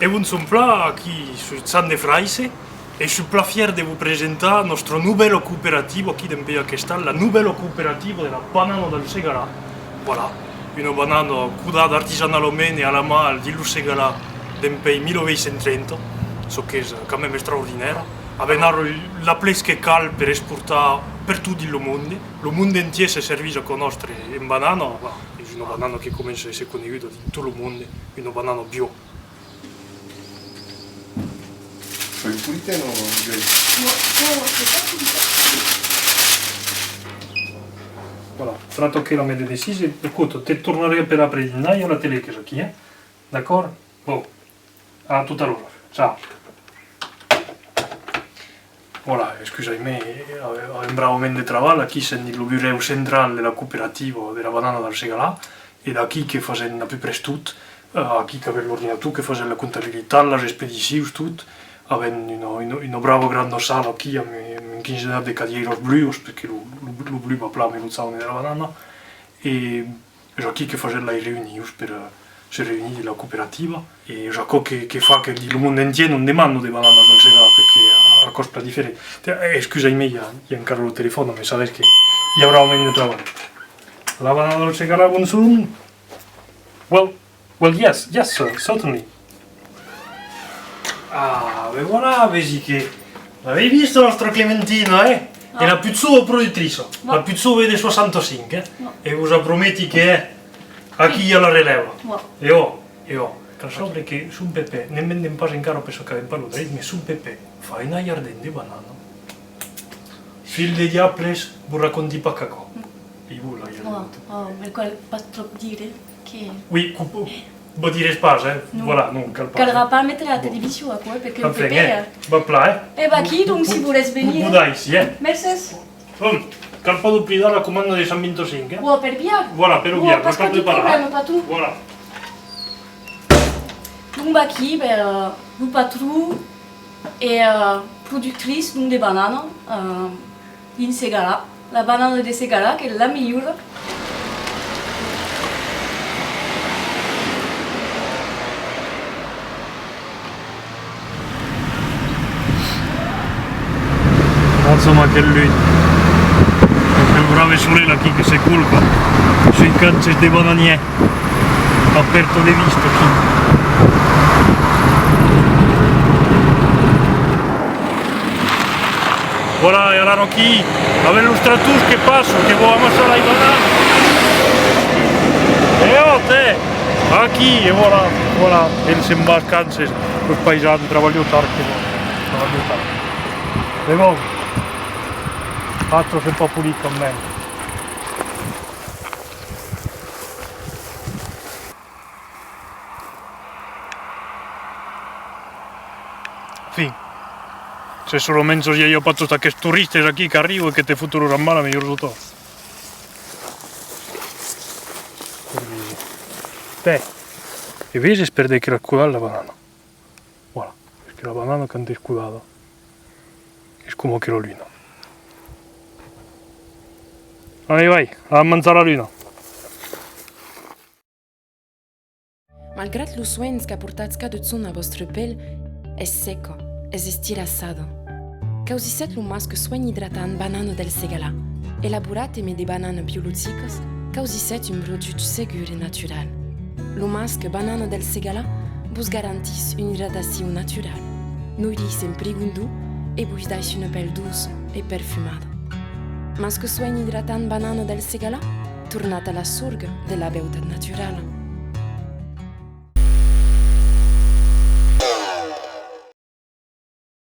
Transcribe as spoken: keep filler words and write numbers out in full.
Bonjorn plan, aquí soi Jan de Fraisse e soi plan fièr de vos presentar nòstra novèla cooperativa aquí dempuèi aqueste an, la novèla cooperativa de la banana del Segalar. Voilà, una banana codada artisanalament e a la man dins lo Segalar dempuèi mila uèit cents trenta, çò qu'es quand même extraordinari. Avèm ara la plèja que cal per exportar pertot dins lo monde. Lo monde entièr se servís a cò nòstre en banana, voilà, es una banana que comença a èsser coneguda dins tot lo monde, una banana bio. Fai un politen o, Jai? Non, non, non, c'est pas politen. Voilà, tracta aquela mèda de sis e, escota, te tornarè a aperar après dinnar, i a la tele qu'es aquí, eh? D'acòrd? Bon, a tot a l'ora. Ciao. Voilà, excusatz-me, eh, avèm, avèm bravament de trabalh. Aquí sèm dins lo burèu central de la cooperativa de la banana del Segalar, e d'aquí que fasèm a peu près tot. Eh, aquí qu'avèm l'ordinator, que fasèm la comptabilitat, las expedicions, tot. Avèm una, una, una brava granda sala aquí, amb, amb un quinzenat de cadièiras bluas, perque lo, lo, lo blu va plan amb lo jaune de la banana. E Es aquí que fasèm las reünions per, eh, se reünir dins la cooperativa. E es aquò que, que fa que dins lo monde entièr nos demandan de bananas del Segalar, perque aquò's plan diferent. Te, eh, excusatz-me, i a, i a encara lo telefòn, mas sabes que i a bravament de trabalh. La banana del Segalar, bonjorn. Well, well, yes, yes, sir, certainly. Ah, ben voilà, vesi que l'avètz vista, nòstra Clementina, eh? E la pus jova productriça, la pus jova de soixante-cinq, eh? E vos aprometi que, eh, aquí i a la relèva. E ò, e ò, cal saupre que son pepè, ne'n vendèm pas encara per çò qu'avèm pas lo dreit, mas son pepè fa un aiardent de banana. Filhs de diables, vos raconti pas qu'aquò. E vos l'aiardent. Oh, oh, me cal pas tròp dire. Que Oui, que vos diretz pas, eh? Non. Voilà, non, cal pas. Calrà pas metre a la television, aquò, eh, perque... Enfin, eh, va plan, eh? E vaquí, donc, si volètz venir. Vos dai, eh? Mercés. Bon, cal pas oblidar la comanda de cent vint-e-cinc, eh? Ò, per viatge. Voilà, per lo viatge, cal preparar. Pas cap de problèma, patron. Voilà. Donc, vaquí, ben, euh, lo patron e, euh, productritz, donc, de banana, euh, dins Segalar, la banana de Segalar, qu'es la melhora. Atz-me aquel lum, aquel brave solelh aquí que se colca sus cances de bananièr. A pèrta de vista aquí. Voilà, e alara aquí, avèm los tractors que passan, que vau amassar las bananas. E ò, tè! Aquí, e voilà, voilà, el se'n va as cances, los paisans, trabalhan tard, que vau, trabalhan tard. E bon, aquò es pas polit quand même. Enfin, se solament i aviá pas tots aquests toristas aquí qu'arriban e que te foton los en bala, melhor tot. Tè, e veses per de qué l'as codat la banana? Voilà, es que la banana quand es codada es coma aquela luna. Allez, vai, a manjar la luna. Malgrat los suenh qu'aportatz cada jorn a vòstra pèl, es seca, es estiracada. Causissètz lo masc suenh idratant Banana del Segalar. Elaborat emé de bananas biologicas, causissètz un produch segur e natural. Lo masc Banana del Segalar vos garantís una idratacion naturala, noirís en prigondor e vos daís una pèl doça e perfumada. Masc suenh idratant Banana del Segalar, tornatz a la sorga de la beutat naturala.